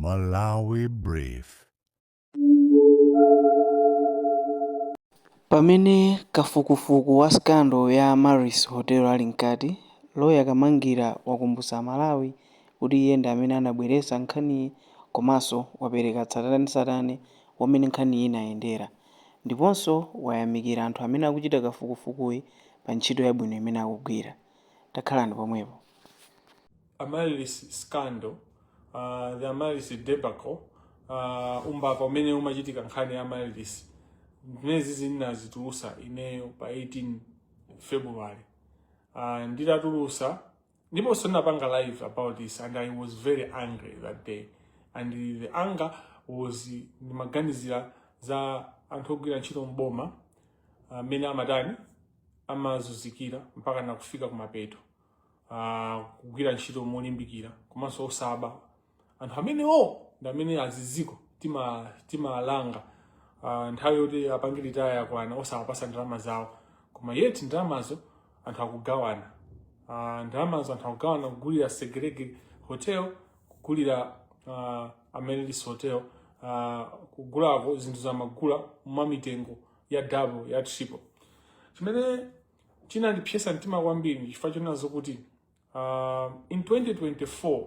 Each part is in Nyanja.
Malawi Brief. Pamene kafukufuku wa scandal ya Amaryllis Hotel ali mkati, Lawyer Kamangira wakumbutsa aMalawi kuti iye ndi amene anabweretsa nkhaniyi komanso wapereka tsatanetsatane wa mmene nkhaniyi inayendera ndiponso wayamikira anthu amene akuchita kafukufukuyi pa ntchito yabwino imene akugwira. Takhalani pomwepo. Amaryllis scandal, the Amaryllis debacle, umbava umene umachitika nkhani ya Amaryllis, zimenezi zinazitulusa ineyo pa 18 February. Nditatulusa ndiponso ndinapanga live about this, and I was very angry that day, and the anger was ndimaganizira za anthu ogwira ntchito mboma amene amatani, amazunzikira mpaka nakufika kumapeto, kugwira ntchito molimbikira komanso osaba. Anthu amenewo ndi amene aziziko timalanga nthawi yoti apange retire yakwana osawapasa ndalama zawo, koma yet ndalamazo anthu akugawana, ndalamazo anthu akugawana kugulira Segerege Hotel, kugulira Amaryllis Hotel, kugulako zinthu zamagula mwamitengo ya double, ya triple. Chimene chinandipyesa mtima kwambiri ndi chifukwa chonazo kuti in 2024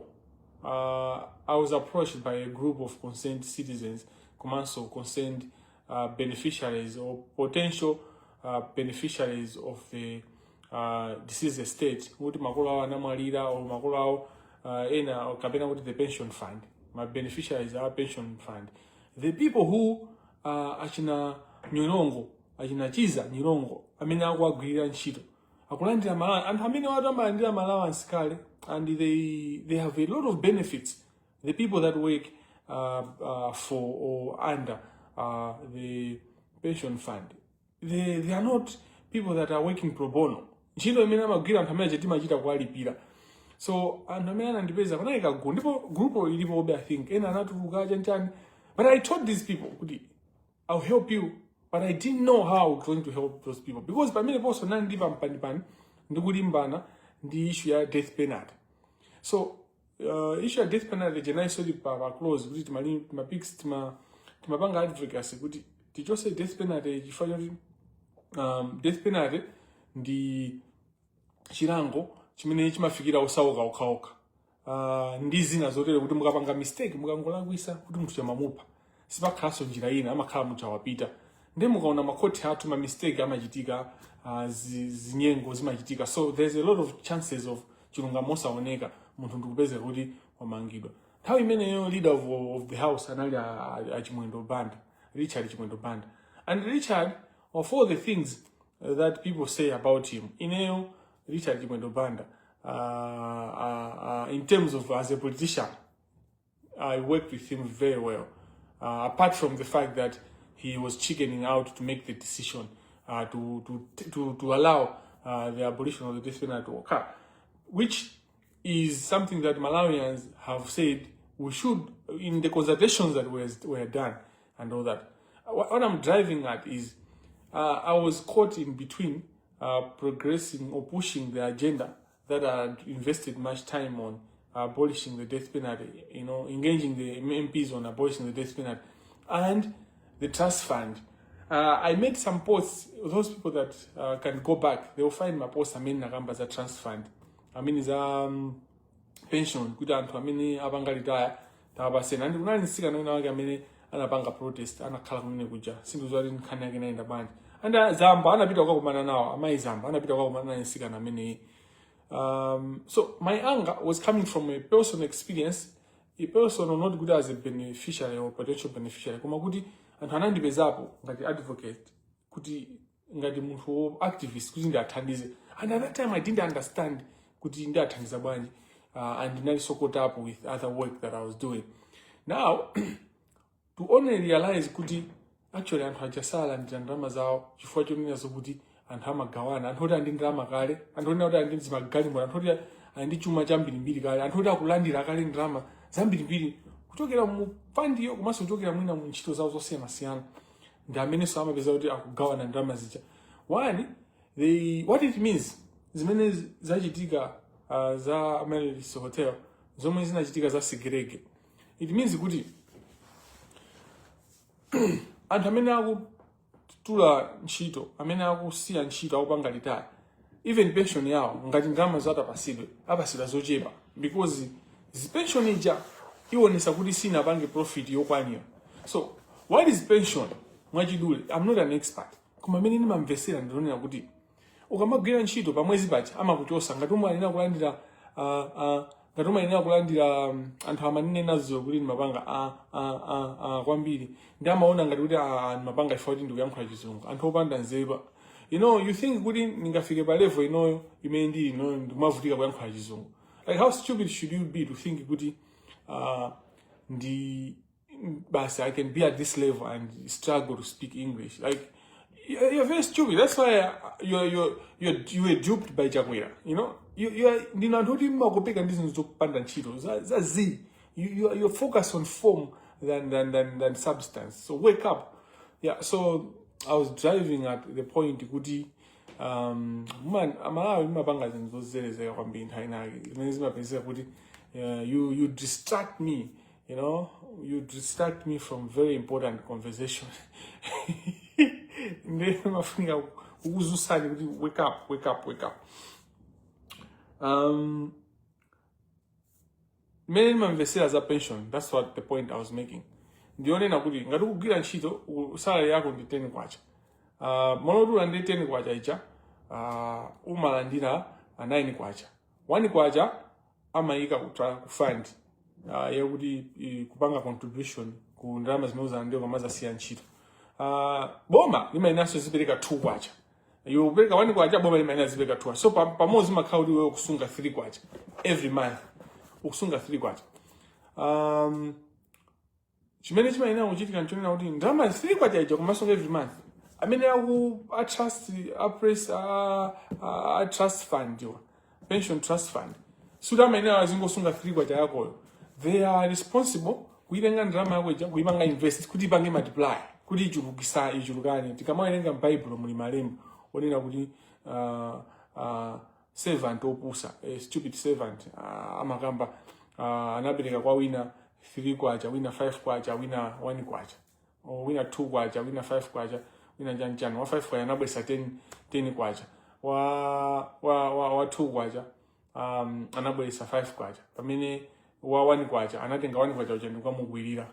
I was approached by a group of concerned citizens komanso concerned beneficiaries or potential beneficiaries of the deceased estate, kuti makolo awo anamwalira or makolo awo ena, kapena kuti the pension fund, ma beneficiaries a pension fund, the people who achina Nyirongo, achina Chiza Nyirongo amene akuwagwirira ntchito, akulandira ma allowance. Anthu amene watu amalandira ma allowance kale and they have a lot of benefits, the people that work for or under the pension fund, they are not people that are working pro bono. Ntchito imene amagwira anthu amene timachita kuwalipira. So anthu amene anandipeza kunali kagulu, ndipo group ilipobe, I think ena anatuluka chanchani, but I told these people kuti I'll help you, but I didn't know how I was going to help those people, because pamene ponso nali ndi pampanipani ndikulimbana ndi issue ya death penalty. So issue ya death penalty jenaisoli pa close kuti timali timapix timapanga advocacy kuti tichose death penalty, chifukwa choti death penalty ndi chilango chimene chimafikira osauka okhaokha, ndi zina zotere, kuti mukapanga mistake, mukangolakwisa kuti munthu chamamupha, sipakhalanso njira ina, amakhala munthu awapita. Ndi mukaona makhoti athu, ma mistake amachitika, zinyengo zimachitika, so there's a lot of chances of chilungamo osaoneka, munthu ndikupezeka kuti wamangidwa. Nthawi imeneyo leader of the house anali a Chimwendo Banda, Richard Chimwendo Banda. And Richard, of all the things that people say about him, ineyo Richard Chimwendo Banda, in terms of as a politician, I worked with him very well. Apart from the fact that he was chickening out to make the decision to allow the abolition of the death penalty to occur, which is something that Malawians have said we should, in the consultations that were done and all that. What I'm driving at is I was caught in between progressing or pushing the agenda that I had invested much time on, abolishing the death penalty, engaging the MPs on abolishing the death penalty, and the trust fund. I made some posts. Those people that can go back, they will find my posts amene nakamba za trust fund, I mean za pension, kuti anthu amene apanga retire tawapasena. And kunali mtsikana wina wake amene anapanga protest, anakhala kumene kuja, sindidziwa kuti nkhani yake inayenda bwanji. And Zamba anapita kukakumana nawo, amayi Zamba anapita kukakumana naye mtsikana ameneyi. So my anger was coming from a personal experience, a personal, not good as a beneficiary or potential beneficiary, koma kuti anthu anandipezapo ngati advocate, kuti ngati munthu activist, kuti ndiathandize. And at that time I didn't understand kuti ndiathandiza bwanji, and ndinali so caught up with other work that I was doing. Now to only realize kuti actually anthu aja salandira ndalama zawo chifukwa chonena zokuti anthu amagawana, anthu oti ali ndi ndalama kale, anthu onena kuti ali ndi zimagalimoto, anthu oti ali ndi chuma chambirimbiri kale, anthu oti akulandira kale ndalama zambirimbiri kuchokera mu fund yo komanso kuchokera mwina mu ntchito zawo zosiyanasiyana, ndi amenenso amapeza kuti akugawana ndalama zija. One, what it means, zimene zachitika za Amaryllis Hotel, zomwe zinachitika za Segerege, It means kuti anthu amene akutula ntchito, amene akusiya ntchito, akupanga retire, even pension yawo, ngati ndalama zatapasidwe, apasidwa zochepa because pension ija iwonesa kuti sinapange profit yokwanira. So what is pension? Mwachidule, I'm not an expert, koma amene ndimamvesera ndionera kuti ukamagwira ntchito, pamwezi paja amakuchosa ngati umayenera kulandira ngati umayenera kulandira anthu amanena nazo kuti ndimapanga kwambiri, ndi amaona ngati kuti ndimapanga ifo kuti ndikuyankhula Chizungu. Anthu opanda nzeru. You think kuti ndingafike pa level inoyo imene ndili inoyo ndikumavutika kuyankhula Chizungu? Like, how stupid should you be to think kuti ndi basi, I can be at this level and struggle to speak English? Like, you're very stupid. That's why you were duped by Chakwera. You are ndinu anthu oti mmakopeka ndi zinthu zopanda ntchito za z. You're focused on form than substance. So wake up. Yeah. So I was driving at the point kuti man, Amalawi mumapanga zinthu zozerezeka kwambiri nthawi inake zimene zimapezeka kuti you distract me. You distract me from very important conversation. Ndiye mafunika kukuzusani kuti wake up, wake up, wake up. Mmene ndimamvesera za pension, that's what the point I was making. Ndionena kuti ngati ukugwira ntchito, salary yako ndi 10 kwacha, moloti ulandire 10 kwacha ija, umalandira 9 kwacha. 1 kwacha amayika ku fund yakuti kupanga contribution ku ndalama zimene uzalandira ukamazasiya ntchito. Boma limayenanso zipereka 2 kwacha. Iwe kupereka 1 kwacha, boma limayenera zipereka 2. So pamodzi makhala kuti iwe ukusunga 3 kwacha every month, ukusunga 3 kwacha. Chimene chimayenera kuchitika nchonena kuti ndalama 3 kwacha ija kumasunga every month, amene aku a trust a press a trust fund iwa, pension trust fund, suti amayenera azingosunga 3 kwacha yakoyo. They are responsible kuitenga ndalama yako ija, kuipanga invest kuti ipange multiply, kuti ichulukisa, ichulukane. Tikamawerenga m'Baibulo, muli malemba onena kuti servant opusa, a stupid servant, amakamba anapereka kwa wina 3 kwacha, wina 5 kwacha, wina 1 kwacha, or wina 2 kwacha, wina 5 kwacha, wina chanchani. Wa 5 kwacha anabwesa 10, 10 kwacha. Wa 2 kwacha anabweresa 5 kwacha, pamene wa 1 kwacha anatenga 1 kwacha uja ndikukamukwirira.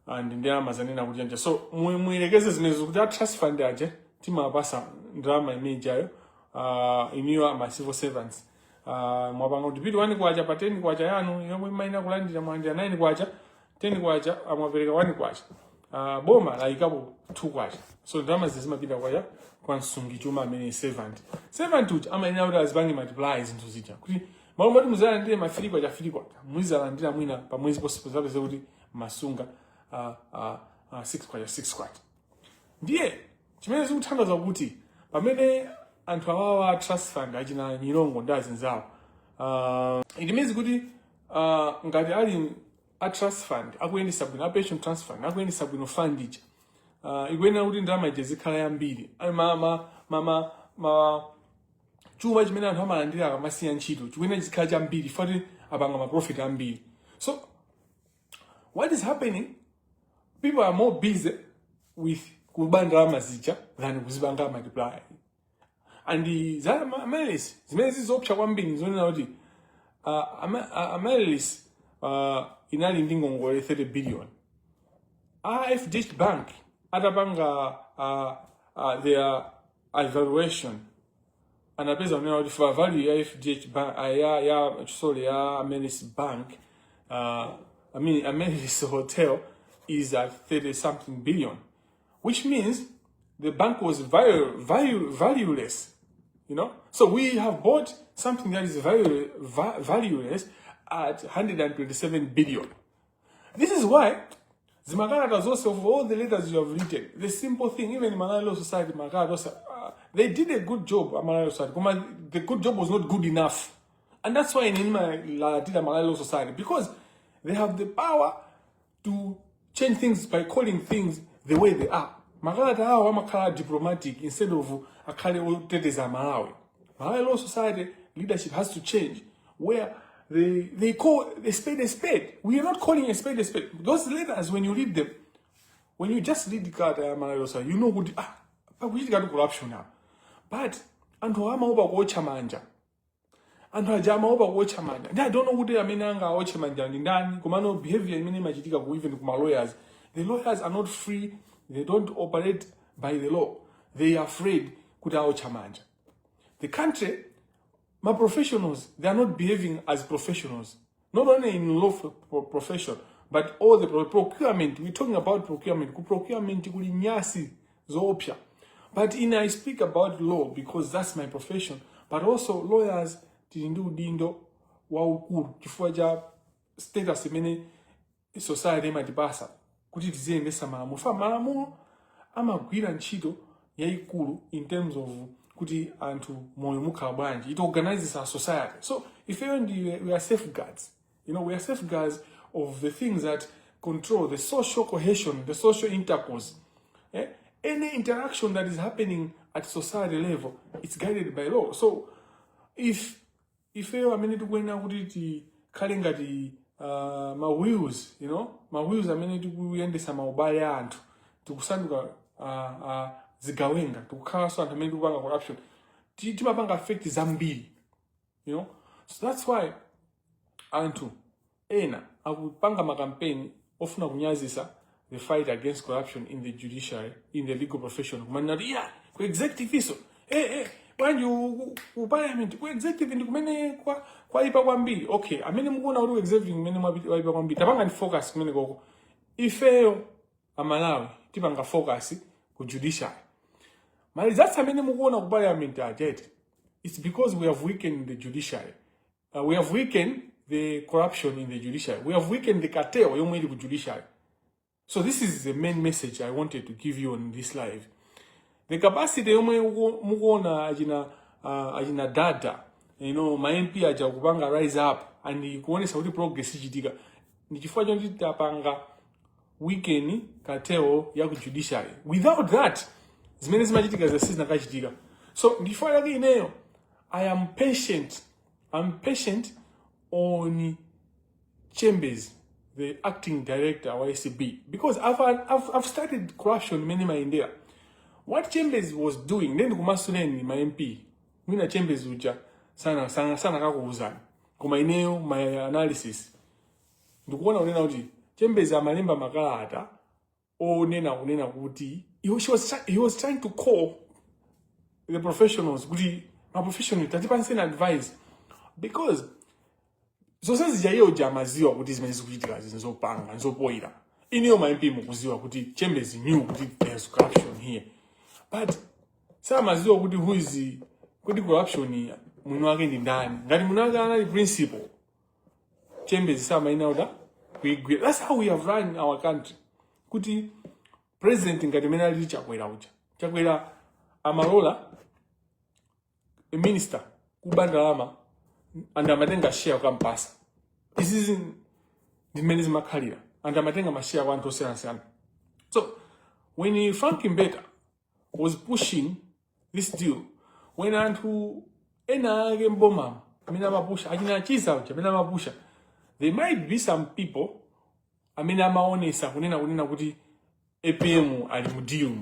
And ndi amazanena kuti chanja. So muyelekeze zimenezo kuti a trust fund aja timapasa ndalama imene ijayo. Iniyo ama civil servants, mwapanga contribute 1 kwacha pa 10 kwacha yanu yomwe imayenera kulandira, mwalandira 9 kwacha, 10 kwacha, mwapereka 1 kwacha, boma layikapo 2 kwacha. So ndalama zimapita kwa msungichuma amene servant. Servant uja amayenera kuti azipange multiply zinthu zija kuti malo moti muzalandire ma 3 kwacha, 3 kwacha, muzizalandira mwina pa mwezi ponse zapeze kuti masunga 6 kwacha, 6 kwacha. Ndiye chimene zikuthandiza kuti pamene anthu awawa, trust fund, achina Nyilongo ndi azinzawo, it means kuti ngati ali a trust fund akuyendesa bwino, a pension trust fund akuyendesa bwino fund ija, ikuyenera kuti ndalama ija zikhala yambiri. Ay, ma chuma chimene anthu amalandira akamasiya ntchito chikuyenera chizikhala chambiri fati apanga ma profit ambiri. So what is happening? People are more busy with kuba ndalama zija than kuzipanga multiply. And za Amaryllis zimene zizopsa kwambiri nzonena kuti Amaryllis inali ndi ngongole 30 billion. A FDH Bank atapanga their evaluation, anapeza kunena kuti for value ya FDH Bank, ya, sorry, ya Amaryllis Bank, I mean Amaryllis Hotel, is at 30 something billion, which means the bank was valueless. So we have bought something that is valueless at 127 billion. This is why zimakalata zonse, of all the letters you have written, the simple thing, even Malawi Law Society makalata onse, they did a good job, Malawi Law Society, koma the good job was not good enough. And that's why in Malawi Law Society, because they have the power to change things by calling things the way they are. Makalata awo amakhala diplomatic instead of akhale oteteza Malawi. Malawi Law Society leadership has to change, where they call a spade a spade. We are not calling a spade a spade. Those letters, when you read them, when you just read kalata ya Malawi Law Society, you know kuti ah, pakuchitika corruption apa. But anthu amaopa kuotcha manja. Anthu aja amaopa kuotcha manja. Ndi I don't know kuti amene angaotche manja ndi ndani. Komano behavior imene imachitika ku even kuma lawyers, the lawyers are not free. They don't operate by the law. They are afraid kuti aotcha manja. The country, my professionals, they are not behaving as professionals, not only in law profession, but all the procurement. We're talking about procurement. Ku procurement kuli nyasi zoopsa. But in I speak about law because that's my profession, but also lawyers tili ndi udindo waukulu chifukwa cha status imene society imatipasa kuti tiziyendesa malamulo. Fa malamulo amagwira ntchito yayikulu in terms of kuti anthu moyo mukhala bwanji. It organizes our society. So ifeyo ndi we are safeguards. We are safeguards of the things that control the social cohesion, the social intercourse, eh? Any interaction that is happening at society level, it's guided by law. So if ifeyo amene tikuyenera kuti tikhale ngati ma wheels, ma wheels amene tikuyendesa maubale a anthu, tikusanduka zigawenga, tikukhalanso anthu amene tikupanga corruption, timapanga affect zambiri. So that's why anthu ena akupanga makampeni ofuna kunyazisa the fight against corruption in the judiciary, in the legal profession, kumanena kuti yeah, ku executive iso, bwanji ku parliament, ku executive ndi kumene kwaipa kwambiri. Okay, amene mukuona kuti ku executive kumene kwaipa kwambiri, tapanga ndi focus kumene koko. Ifeyo Amalawi tipanga focus ku judiciary. Ma results amene mukuona ku parliament ajete, it's because we have weakened the judiciary. We have weakened the corruption in the judiciary. We have weakened the cartel yomwe ili ku judiciary. So this is the main message I wanted to give you on this live. The capacity yomwe mukuona achina dada, ma MP aja kupanga rise up and kuonesa kuti progress ichitika, ndi chifukwa choti tapanga weaken cartel ya ku judiciary. Without that, zimene zimachitika zasizinakachitika. So ndifukwa chake ineyo I am patient. I'm patient on Chambers, the acting director wa ACB, because I've studied corruption many mayendera. What Chambers was doing, then kumasuleni ma MP, mwina Chambers uja sana sana sana kakuuzani. Koma ineyo my analysis ndikuona kunena kuti Chambers amalemba makalata onena kunena kuti he was trying to call the professionals kuti ma professional tatipanseni advice, because zonse zija iye uja amaziwa kuti zimene zikuchitika nzopanga nzopoyira. Iniyo ma MP mukuziwa kuti Chambers knew kuti there's corruption here, but samaziwa kuti who is kuti corruption mwini wake ndi ndani. Ngati mwini wake anali principal, Chambers samaina uda kuigwira. That's how we have run our country, kuti president ngati mene alili Chakwera uja, Chakwera amalola a minister kuba ndalama and amatenga share kukampasa. Izizi ndi mmene zimakhalira, and amatenga ma share kwa anthu osiyanasiyana. So when Frank Mbeta was pushing this deal, when anthu ena ake mbomamo amene amapusha, achina Chiza uja amene amapusha, there might be some people amene amaonesa kunena kuti APM ali mu deal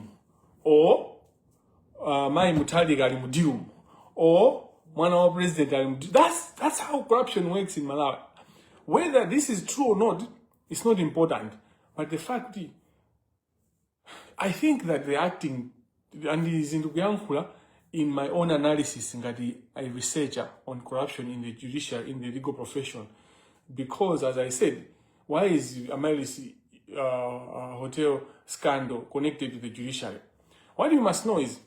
or Mai Mutharika ali mu deal or mwana wa president ali mu deal. That's how corruption works in Malawi. Whether this is true or not, it's not important, but the fact is, I think that the acting and izi ndikuyankhula in my own analysis ngati a researcher on corruption in the judiciary, in the legal profession, because as I said, why is Amaryllis Hotel scandal connected to the judiciary? What you must know is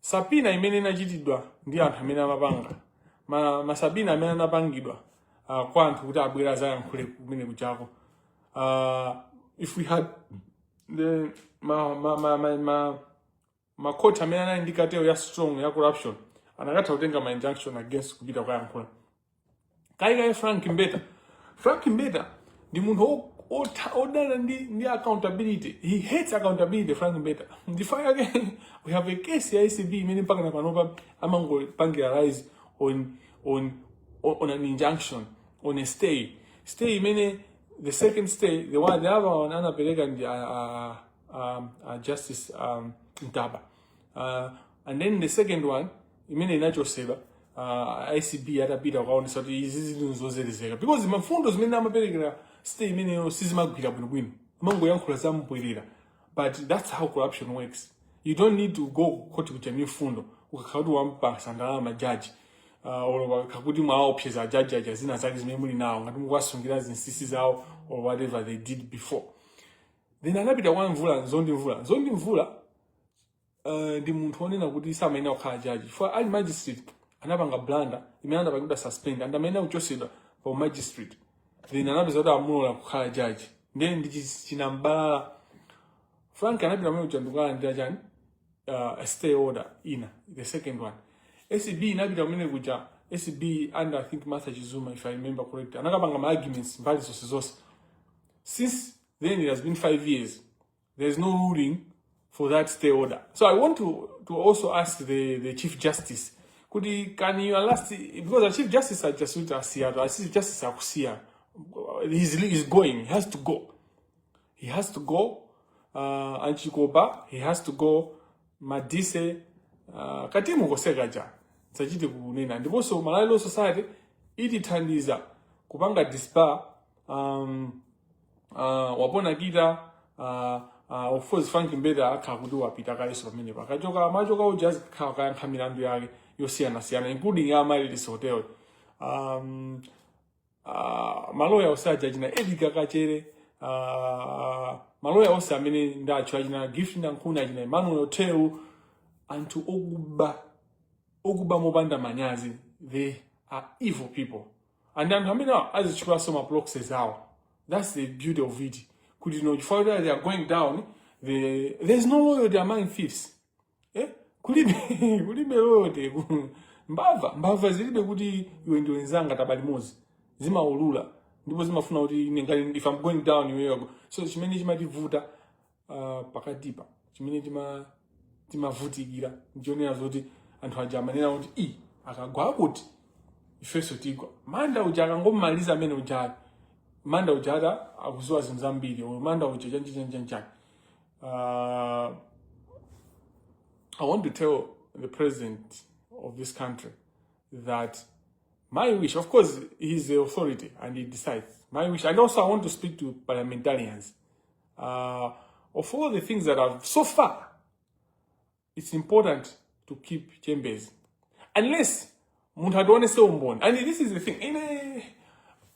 subpoena imene inachitidwa ndi anthu amene amapanga ma subpoena amene anapangidwa kwa anthu kuti abwera azayankhule kumene kuchako, if we had the ma makoti amene anali ndi cartel ya strong ya corruption, anakatha kutenga ma injunction against kupita kukayankhula. Kaikai Frank Mbeta, Frank Mbeta ndi munthu odana ndi accountability. He hates accountability, Frank Mbeta. Ndifaa yake we have a case ya ACB imene mpaka na panopa amangopangira rise on an injunction. on a stay. Stay imene the second stay, the one, the other one anapereka ndi Justice Ntaba. And then the second one imene inachosedwa ACB atapita kukaonesa kuti izi zinthu zozerezeka, because mafundo zimene amaperekera stay imeneyo sizimagwira bwinobwino, amangoyankhula zambwerera. But that's how corruption works. You don't need to go court kuja ndi mfundo ukakhala kuti wampasa ndalama jaji, or kakuti mwaopseza jaji aja zina zake zimene muli nawo, ngati mukuwasungira zinsinsi zawo or whatever they did before. Then anapita kwa Mvula, Nzondi Mvula. Nzondi Mvula ndi munthu wonena kuti samayenera kukhala jaji chifukwa ali magistrate anapanga blunder imene anapangidwa suspend and amayenera kuchosedwa pa magistrate. Then anapeza kuti amulola kukhala jaji, then ndi chinambalala. Frank anapita kumene kuja ndikukalandira chani? A stay order ina, the second one. ACB inapita kumene kuja, ACB under, I think, Martha Chizuma, if I remember correctly, anakapanga ma arguments mbali zonse zonse. Since then it has been 5 years. There's no ruling for that stay order. So I want to also ask the Chief Justice kuti can you last, because the Chief Justice ajasuti asiya, Chief Justice akusiya. He's going, he has to go, he has to go. Anchikopa, he has to go. Madise, katimu kosekaja sachite kunena. Ndiponso Malawi Law Society itithandiza kupanga disbar Wapona Kita. Of course Frank Mbeta akhala kuti wapita kalenso pamenepo. Akachoka, machoka uja azikhala kayankha milandu yake yosiyanasiyana, including ya Amaryllis Hotel. Maloya onse aja, achina Edgar Kachere, maloya onse amene ndatchula, achina Gift Nankhuni, achina Emmanuel Teu, anthu okuba, okuba mopanda manyazi. They are evil people and anthu amene azitchulanso ma proxies awo. That's the beauty of it, kuti no, chifukwa kuti they are going down, there's no loyalty among thieves, eh? Kulibe loyalty. Mbava, mbava zilibe kuti iwe ndiwe nzanga taba limodzi. Zimaulula ndipo zimafuna kuti ine ngati if I'm going down, iwe go. So chimene chimativuta pakatipa, chimene timavutikira nchionera zoti anthu aja amanena kuti i akagwa kuti ifenso tigwa. Manda uja akangomaliza amene uja, manda uja ata akuziwa zinthu zambiri, oyo manda uja chanji chanji chanji. I want to tell the president of this country that my wish, of course, he's the authority and he decides. My wish, and also I want to speak to parliamentarians. Of all the things that have so far, it's important to keep Chambers. Unless munthu ationese umboni. And this is the thing. In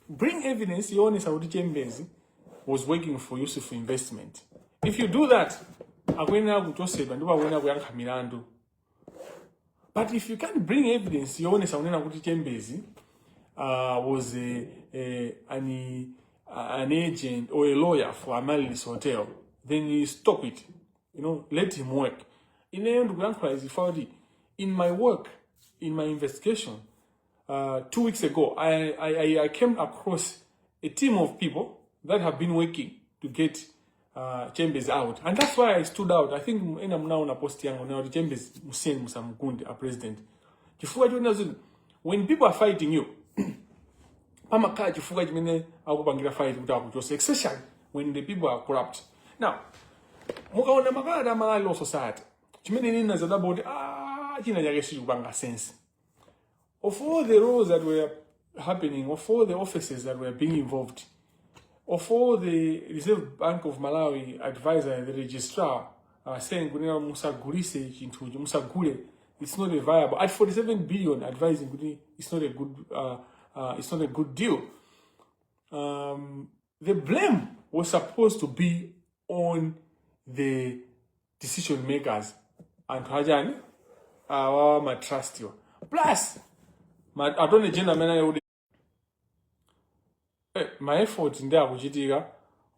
bring evidence yoonesa kuti Chambers was working for Yusuf Investment. If you do that, akuyenera kuchosedwa ndipo akuyenera kuyankha milandu. But if you can't bring evidence yoonesa kunena kuti Chambers was an agent or a lawyer for Amaryllis Hotel, then you stop it. Let him work. Ineyo ndikuyankhula izi kuti in my work, in my investigation, 2 weeks ago, I came across a team of people that have been working to get Chambers out. And that's why I stood out. I think ena mnaona post yangu now, Chambers musiyeni, musamugunde a president. Chifukwa chonena zoti when people are fighting you, pamakhala chifukwa chimene akupangira fight kuti akuchose, especially when the people are corrupt. Now, mukaona makalata a Malawi Law Society, chimene nina zadabwa kuti ah, china chake sichikupanga sense. Of all the roles that were happening, of all the offices that were being involved, of all the Reserve Bank of Malawi advisor, the registrar, saying kunena musagulise chinthuchi, musagule, it's not a viable at 47 billion, advising kuti it's not a good deal. The blame was supposed to be on the decision makers, anthu achani awawa, ma trust wa, plus ma attorney general amene ali kuti ma effort ndi akuchitika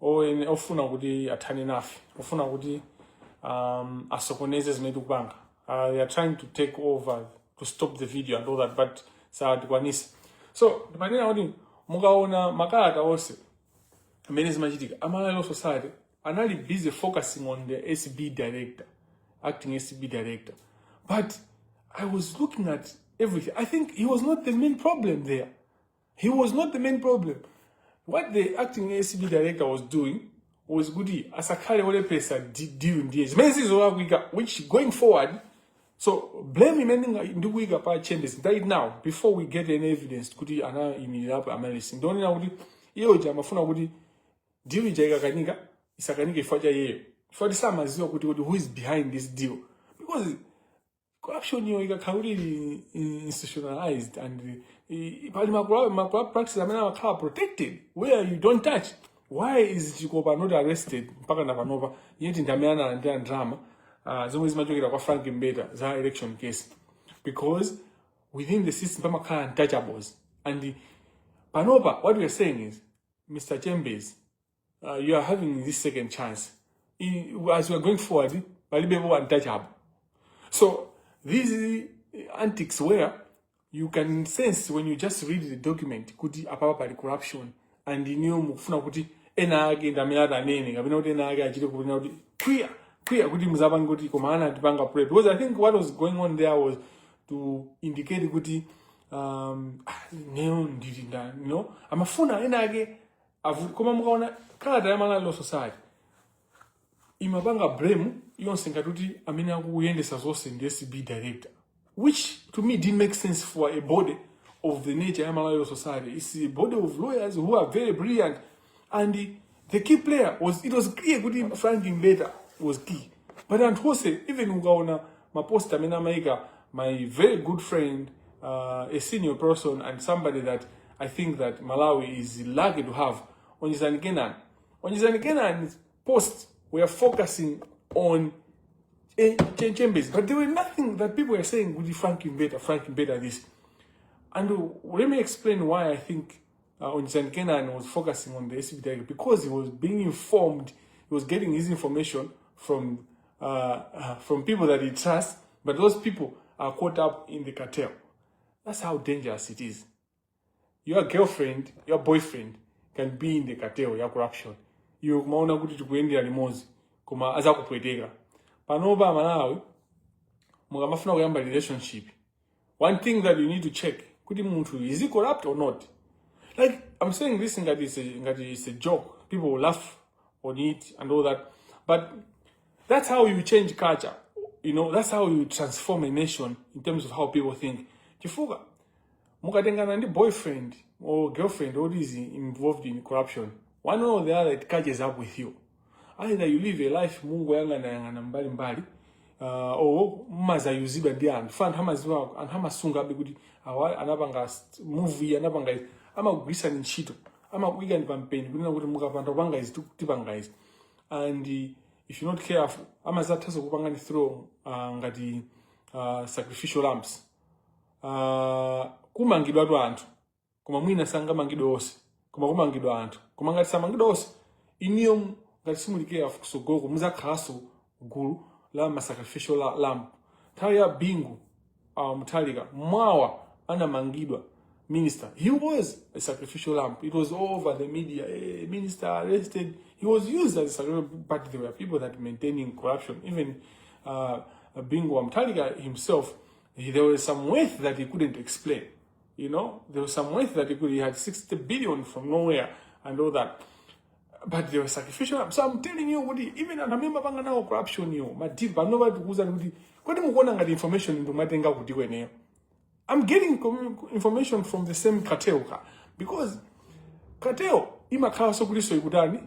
ofuna kuti athane nafe, ofuna kuti asokoneze zimene tikupanga. They are trying to take over, to stop the video and all that, but satikwanisa. So ndimanena kuti mukaona makalata onse amene zimachitika, a Malawi Law Society anali busy focusing on the ACB director, acting ACB director, but I was looking at everything. I think he was not the main problem there. He was not the main problem. What the acting ACB director was doing was kuti asakhale olepheretsa deal, ndiye zimene zizolakwika, which going forward, so blame imene ndikuyika pa Chambers right now, before we get any evidence kuti anayimirirapo Amaryllis, ndionena kuti iye uja amafuna kuti deal ija ikakanika, isakanike chifukwa cha iyeyo, chifukwa tisamaziwa kuti who is behind this deal, because corruption iyo ikakhala kuti ili institutionalized and pali ma corrupt practices amene amakhala protected where you don't touch. Why is Chikopa not arrested mpaka na panopa, yet ndi amene analandira ndalama zomwe zimachokera kwa Frank Mbeta za election case? Because within the system pamakhala untouchables. And panopa what we are saying is, Mr Chambers, you are having this second chance. As we are going forward, palibepo untouchable. So these antics where you can sense when you just read the document kuti apapa pali corruption, and iniyo mukufuna kuti ena ake ndi amene atanene kapena kuti ena ake achite kunena kuti clear clear kuti muzapange kuti koma ana atipanga pray, because I think what was going on there was to indicate kuti ah, neyo ndili ndani, no amafuna ena ake koma mukaona kalata ya Malawi Law Society imapanga blame yonse ngati kuti amene akuyendesa zonse ndi ACB director, which to me didn't make sense for a body of the nature ya Malawi Law Society. It's a body of lawyers who are very brilliant, and the key player was, it was clear kuti Frank Mbeta was key, but anthu onse, even ukaona ma post amene amayika my very good friend, a senior person and somebody that I think that Malawi is lucky to have, Onjezani Kenan. Onjezani Kenan's post were focusing on Chambers, but there were nothing that people were saying kuti Frank Mbeta, Frank Mbeta this. And let me explain why I think Onjezani Kenan was focusing on the ACB director, because he was being informed, he was getting his information from people that he trusts, but those people are caught up in the cartel. That's how dangerous it is. Your girlfriend, your boyfriend can be in the cartel ya corruption. Iwe kumaona kuti tikuyendera limodzi, koma azakupweteka. Panopa Malawi, mukamafuna kuyamba relationship, one thing that you need to check kuti munthu, is he corrupt or not? Like, I'm saying this ngati it's a joke. People will laugh on it and all that. But that's how you change culture. That's how you transform a nation in terms of how people think. Chifukwa mukatengana ndi boyfriend or girlfriend who is involved in corruption, one way or the other it catches up with you. Either you live a life mungoyang'anayang'ana mbali mbali, or mumazayuzidwa ndi anthu fa anthu amaziwa, anthu amasungabe kuti awa anapanga movie anapanga izi, amagwirisani ntchito, amakuyikani pampeni kunena kuti mukapanda kupanga izi, tipanga izi. And if you're not careful, amazathanso kupangani throw ngati sacrificial lamps. Kumangidwatu anthu, koma mwina sangamangidwe onse, koma kumangidwa anthu. Koma ngati samangidwa onse, iniyo ngati simuli careful kusogoloko muzakhalanso gulu la ma sacrificial lamb. Nthawi ya Bingu Mutharika, Mwawa anamangidwa, minister, he was a sacrificial lamb. It was all over the media. Hey, minister arrested. He was used as a sacrificial, but there were people that maintaining corruption. Even Bingu Mutharika himself, there was some wealth that he couldn't explain. There was some wealth that he could, he had 60 billion from nowhere and all that, but they were sacrificial lamb. So I'm telling you kuti even anthu amene mapanga nawo corruption yo ma deal pano patikuwuzani kuti kodi mukuona ngati information ndimatenga kuti kweneyo? I'm getting information from the same cartel ka, because cartel imakhalanso kuliso ikutani,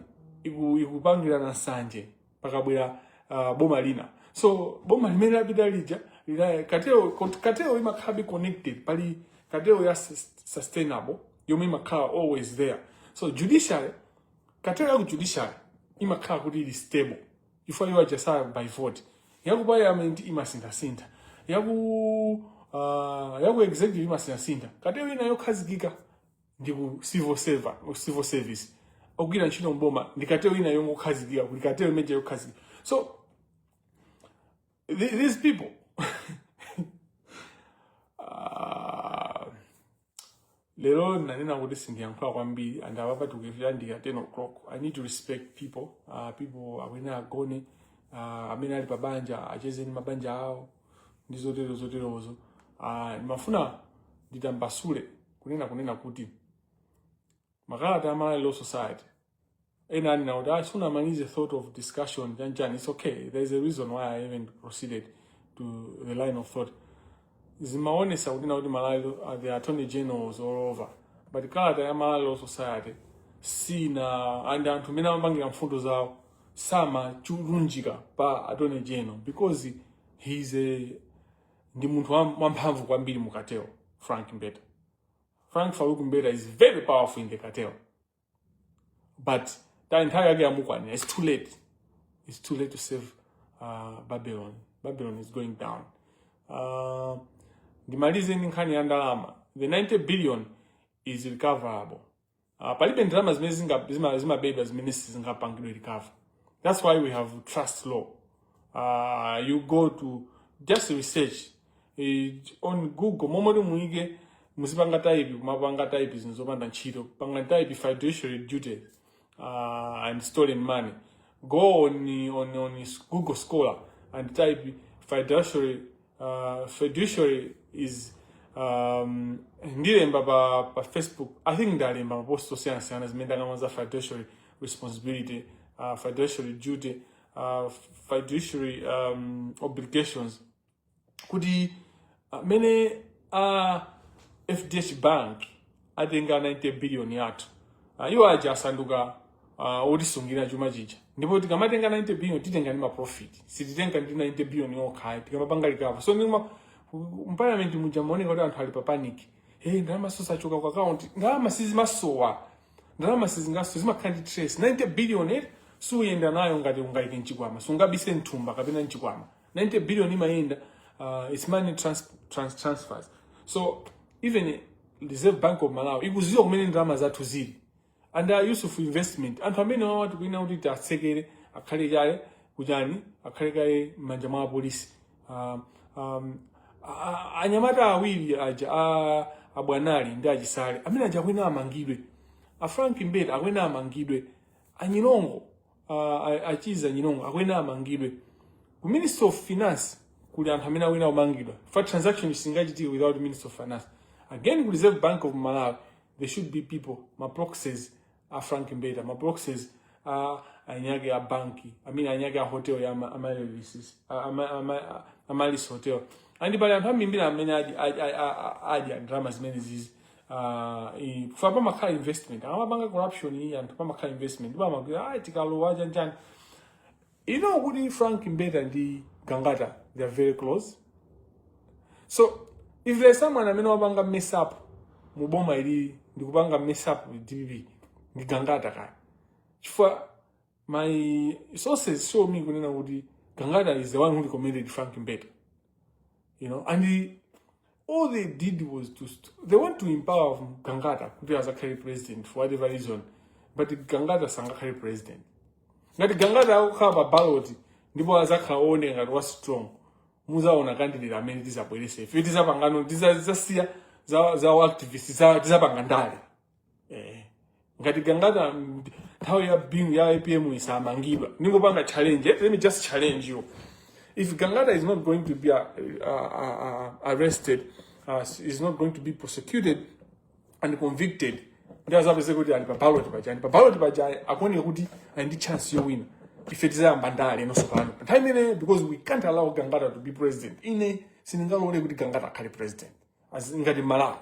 ikupangirana nsanje pakabwera boma lina. So boma limene lapita lija cartel, cartel imakhala connected. Pali cartel ya sustainable yomwe imakhala always there. So judiciary, cartel ya ku judiciary imakhala kuti ili stable chifukwa iwo achasa by vote. Yaku parliament imasinthasintha, yaku executive imasinthasintha. Cartel ina yokhazikika ndi ku civil service, ogwira ntchito mboma, ndi cartel ina yongokhazikika, kuti cartel imeja yokhazikika. So these people, lero nanena kuti sindiyankhula kwambiri, and apapa tikuyandika 10 o'clock. I need to respect people. People amene agone, amene ali pabanja acheze ndi mabanja awo ndi zotero zoterozo. Ndimafuna nditambasule kunena kuti Makalata a Malawi Law Society ena anena kuti, "Ah, sunamalize thought of discussion chanchani." It's okay, there's a reason why I even proceeded to the line of thought. Zimaonesa kuti na kuti Malawi, the attorney general was all over, but kalata ya Malawi Law Society sina, and anthu amene amapangira mfundo zawo samachulunjika pa attorney general because he's a ndi munthu wamphamvu kwambiri mu cartel. Frank Mbeta, Frank Farouk Mbeta is very powerful in the cartel, but ta nthawi yake yamukwanira. It's too late, it's too late to save Babylon. Babylon is going down. Ndimalize ndi nkhani ya ndalama. The 90 billion is recoverable. Palibe ndalama zimene zimabedwa zimene sizingapangidwe recover. That's why we have trust law. You go to just research on Google, momwe muyike, muzipanga type, kumapanga type zinthu zopanda ntchito, panga type "fiduciary duties" and "stolen money". Go on Google Scholar and type "fiduciary". Fiduciary is ndilemba pa Facebook, I think ndalemba mapost osiyanasiyana zimene ndakamba za fiduciary responsibility, fiduciary duty, fiduciary obligations, kuti amene a FDH Bank atenga 90 billion yathu, iwo aja asanduka otisungira chuma chija. Ndipo tikamatenga 90 billion, titenga ndi maprofit, sititenga ndi 90 billion yokha tikamapanga recover. So ndima mparliament muja maoneka kuti anthu ali pa panic. Hey, ndalama sosachoka ku account, ndalama sizimasowa, ndalama sizingasowa, zimakhala ndi trace. 90 billion suyenda nayo ngati ungayike mchikwama, sungabise mthumba kapena mchikwama. 90 billion imayenda, it's money transfers. So even Reserve Bank of Malawi ikuziwa kumene ndalama zathu zili. And Yusuf Investment, anthu amene wawati kuina kuti tiatsekere, akhale chale kuchani, akhale kaye m'manja mwa apolisi. Anyamata awiri aja abwanali ndi achisale amene aja akwena amangidwe, a Frank Mbeta akwena amangidwe, anyilongo, achiza nyilongo akwena amangidwe. Ku Ministry of Finance kuli anthu amene akwena kumangidwa for transaction singachitike without Ministry of Finance. Again, ku Reserve Bank of Malawi there should be people, ma proxies a Frank Mbeta, ma proxies a anyake a banki, I mean anyake a hotel ya Amaryllis Hotel. And pali anthu ambiri amene adya ndalama zimene zizi. Kufa pamakhala investment, amapanga corruption iyi, anthu pamakhala investment, ndipo amagwira, ah, tikalowa chanchani. You know kuti Frank Mbeta ndi Gangata, they are very close. So if there's someone amene wapanga mess up mu boma ili ndikupanga mess up with DPP, ndi Gangata kaya, chifukwa my sources show me kunena kuti Gangata is the one who recommended Frank Mbeta, and all they did was to they want to empower Gangata kuti azakhale president for whatever reason, but Gangata sangakhale president. Ngati Gangata akukhala pa ballot ndipo azakhala ooneka ngati wa strong, muzaona candidate amene tizabwerese ife. Tizapangano, tizasiya za activist, tizapanga ndale. Ngati Gangata nthawi ya Bingu, ya APM isamangidwa, ningopanga challenge. Let me just challenge you: if Gangata is not going to be arrested, is not going to be prosecuted and convicted, ndi azapeze kuti ali pa ballot paja, ali pa ballot paja, akuoneka kuti ali ndi chance yowina, ife tizayamba ndale nonso pano nthawi imene, because we can't allow Gangata to be president. Ine sindingalole kuti Gangata akhale president ngati Malawi.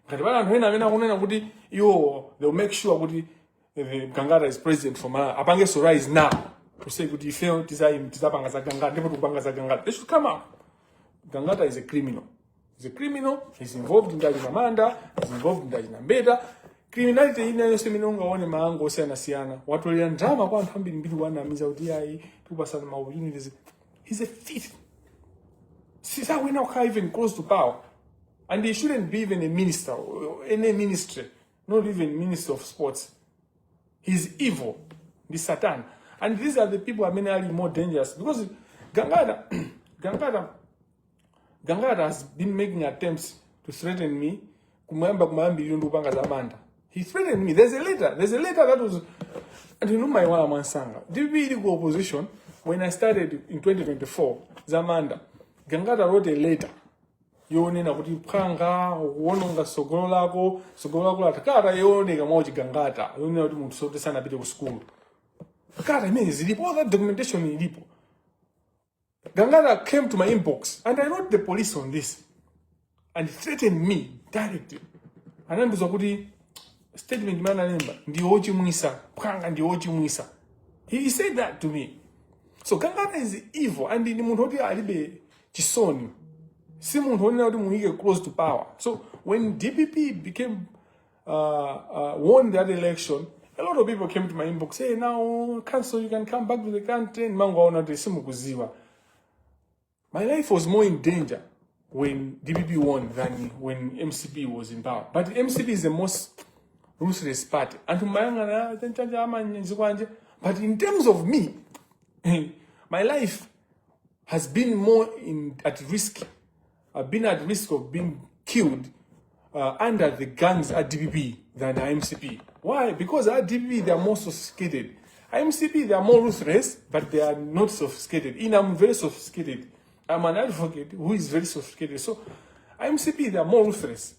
Ngati pali anthu ena amene akunena kuti iwo they will make sure kuti the Gangata is president for Malawi, apangenso rise now to say kuti ifeyo tizapanga za Gangata ndipo tikupanga za Gangata. They should come out. Gangata is a criminal. He's a criminal. He's involved in Dajina Manda. He's involved in Dajina Mbeta. Criminality ina yonse imene ungaone maango osiyanasiyana. Watolera ndalama kwa anthu ambirimbiri, wanamiza kuti ayi, tikupasana ma opportunities. He's a thief. Sisawina kukhala even close to power. And he shouldn't be even a minister, or any ministry, not even minister of sports. He's evil. The Satan. And these are the people amene ali more dangerous because Gangata has been making attempts to threaten me kumwamba kumayambiriro ndi kupanga za manda. He threatened me. There's a letter. There's a letter that was, and you know my wala mwansanga. DPP ili ku opposition when I started in 2024 za manda. Gangata wrote a letter. Yonena kuti phwanga ukuwononga tsogolo lako, tsogolo lako latha. Kalata yooneka mwa uchigangata yonena kuti munthu soti sanapite ku school. Kalata imene zilipo, all that documentation ilipo. Gangata came to my inbox and I wrote the police on this and threatened me directly. Anandiuza kuti statement imene analemba ndi wochimwisa, phwanga ndi wochimwisa. He said that to me. So Gangata is evil and ndi munthu woti alibe chisoni. Si munthu wonena kuti muyike close to power. So when DPP became won that election, a lot of people came to my inbox, "Hey, now, council, you can come back to the country." Mangoona kuti simukuziwa. My life was more in danger when DPP won than when MCP was in power. But MCP is the most ruthless party. Anthu mayang'ana chanchanja amanyizikwanje. But in terms of me, my life has been more at risk. I've been at risk of being killed under the gangs at DPP than MCP. Why? Because at DPP they are more sophisticated. MCP they are more ruthless, but they are not sophisticated. In I'm very sophisticated. I'm an advocate who is very sophisticated. So MCP they are more ruthless.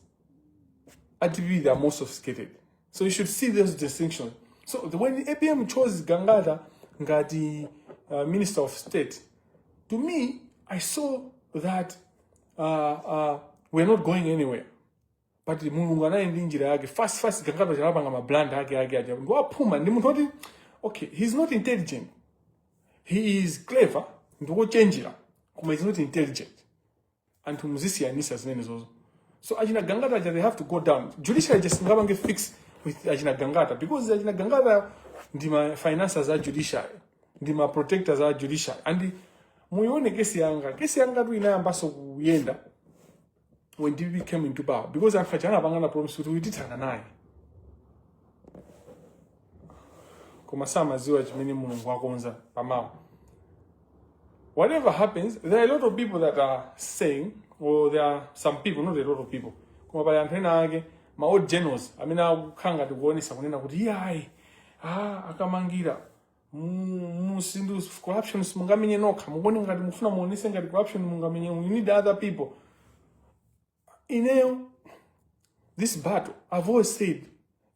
At DPP they are more sophisticated. So you should see those distinctions. So when APM chose Gangata ngati Minister of State, to me, I saw that we're not going anywhere. But Mulungu anali ndi njira yake. Fast fast Gangata chanapanga ma blunder ake ake aja. Ndiwaphuma ndi munthu woti okay, he's not intelligent. He is clever, ndikochenjera, koma he's not intelligent. Anthu muzisiyanisa zimene zozo. So achina Gangata aja, they have to go down. Judiciary just ngapange fix with achina Gangata because achina Gangata ndi ma financiers a judiciary, ndi ma protectors a judiciary. And muione kesi yanga, kesi yanga tu inayambaso kuyenda when DPP came into power because anthu aja anapangana promise kuti uitithana naye, koma samaziwa chimene Mulungu akonza pamawa. Whatever happens, there are a lot of people that are saying, or there are some people, not a lot of people, koma pali anthu ena ake, ma old generals amene akukhala ngati kuonesa kunena kuti iyayi, ah, akamangira musindu corruption simungamenye nokha, mukuone ngati mufuna muonese ngati corruption mungamenye, you need other people. Ineyo, this battle, I've always said,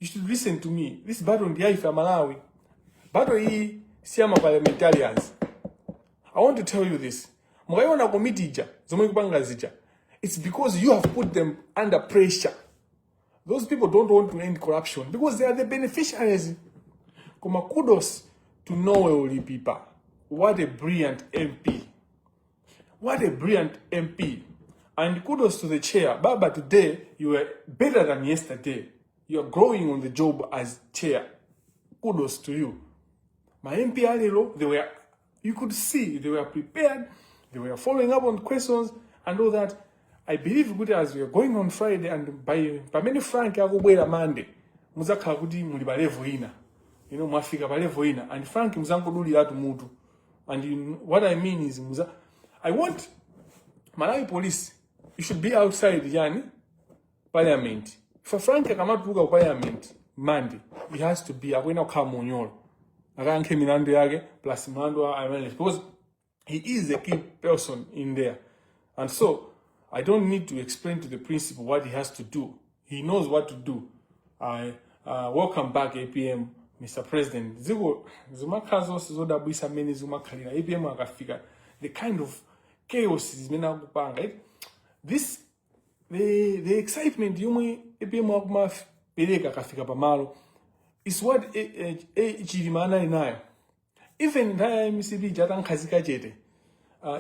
you should listen to me. This battle ndi yaife Amalawi. Battle iyi si ya ma parliamentarians. I want to tell you this. Mukayiona komiti ija zomwe ikupanga zija, it's because you have put them under pressure. Those people don't want to end corruption because they are the beneficiaries. Koma kudos to Noel Lipipa. What a brilliant MP. What a brilliant MP. And kudos to the chair. Baba, today you are better than yesterday. You are growing on the job as chair. Kudos to you. My MP alero, they were, you could see they were prepared, they were following up on questions and all that. I believe kuti as we are going on Friday and by pamene Frank akubwera Monday, muzakhala kuti muli pa level ina. Mwafika pa level ina and Frank muzangoduliratu mutu. And what I mean is muza I want Malawi police, you should be outside yani parliament. For Frank akamatuluka ku parliament Monday, he has to be akuyenera kukhala munyolo. Akayankhe milandu yake plus mlandu wa Amaryllis because he is a key person in there. And so I don't need to explain to the principal what he has to do. He knows what to do. I welcome back APM, Mr. President. Ziko zimakhala zonse zodabwisa mmene zimakhalira APM akafika, the kind of chaos zimene akupanga. This the excitement yomwe APM akumapereka akafika pamalo is what Chilima anali nayo. Even nthawi ya MCP chatankhazika chete,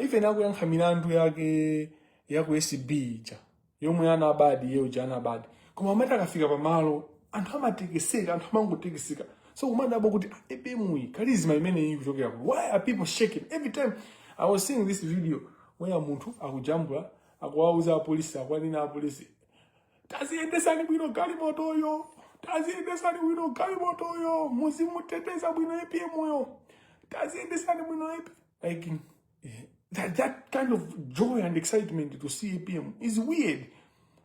even akuyankha milandu yake ya ku ACB ija yomwe anabadi yeyo ija anabadi, koma amati akafika pamalo anthu amatekeseka, anthu amangotekeseka. So kumadabwa kuti, ah, APM iyi charisma imeneyi ikuchokera kuti? Why are people shaking every time? I was seeing this video where munthu akujambula, akuwauza apolisi, akuwanena apolisi, "Taziyendesani bwino galimotoyo, taziyendesani bwino galimotoyo, muzimuteteza bwino APM yo, taziyendesani bwino APM." Like that kind of joy and excitement to see APM is weird,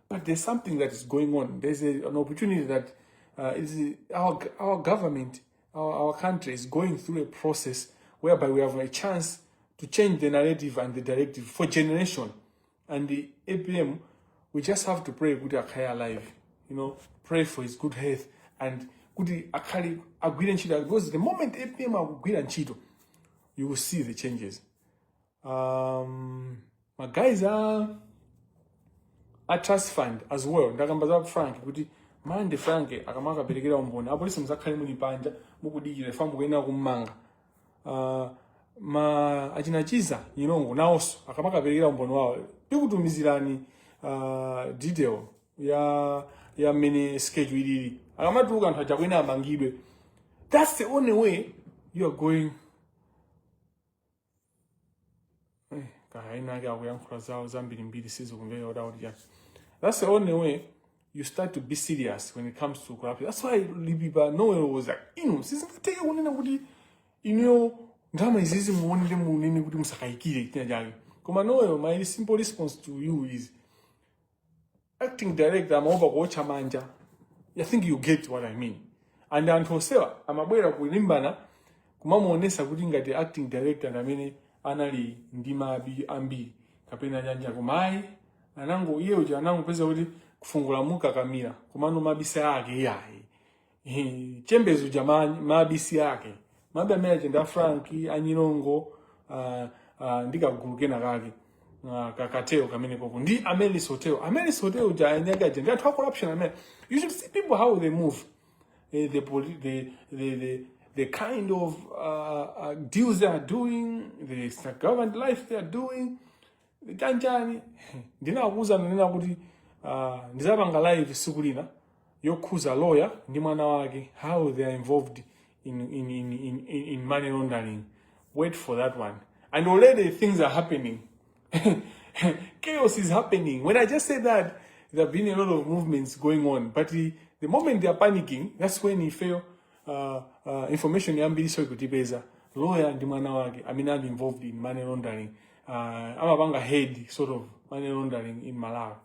but there's something that is going on. There's an opportunity that is our government, our country is going through a process whereby we have a chance to change the narrative and the directive for generation. And the APM, we just have to pray kuti akhale alive, pray for his good health and kuti akhale agwire ntchito, because the moment APM akugwira ntchito, you will see the changes. Ma guys are a trust fund as well. Ndakamba za Frank kuti mande Frank akamakaperekera umboni, apolisi muzakhale muli panja mukudikira ifa mukuyenera kummanga. Ma achinachiza Nyilongo nawonso akamakaperekera umboni wawo, tikutumizirani detail ya mmene schedule ilili. Akamatuluka anthu aja kwena amangidwe. That's the only way you are going. Kaya ena ake akuyankhula zawo zambirimbiri, sizikumveka kuti akuti chani. That's the only way you start to be serious when it comes to corruption. That's why Lipipa Noel was like, inu sizingatheke kunena kuti inuyo ndalama izizi muonere munene kuti musakayikire china chake. Koma Noel, my simple response to you is, acting director amaopa kuotcha manja. I think you get what I mean. And anthu onsewa amabwera kulimbana kumamuonesa kuti ngati acting director ndi amene anali ndi mabi ambiri kapena chanja, koma ayi, anango iye uja anangopeza kuti kufungula mukakamira, komano mabisa ake iyayi. Chembezo uja mabisi ake, mabi amene aja ndi Frank Anyilongo, ndi kagulu kena kake, kakateo kamene koko ndi Amelis Hotel. Amelis Hotel uja anyake aja ndi anthu a corruption amene. You should see people, how they move, the kind of deals they are doing, the government life they are doing, chanchani. Ndinakuuza nena kuti ndizapanga live siku lina yokhuza lawyer ndi mwana wake, how they are involved in money laundering. Wait for that one. And already things are happening, chaos is happening. When I just say that, there have been a lot of movements going on, but the moment they are panicking, that's when he fail. Information yambiri so ikutipeza lawyer ndi mwana wake amene ali involved in money laundering, amapanga head sort of money laundering in Malawi.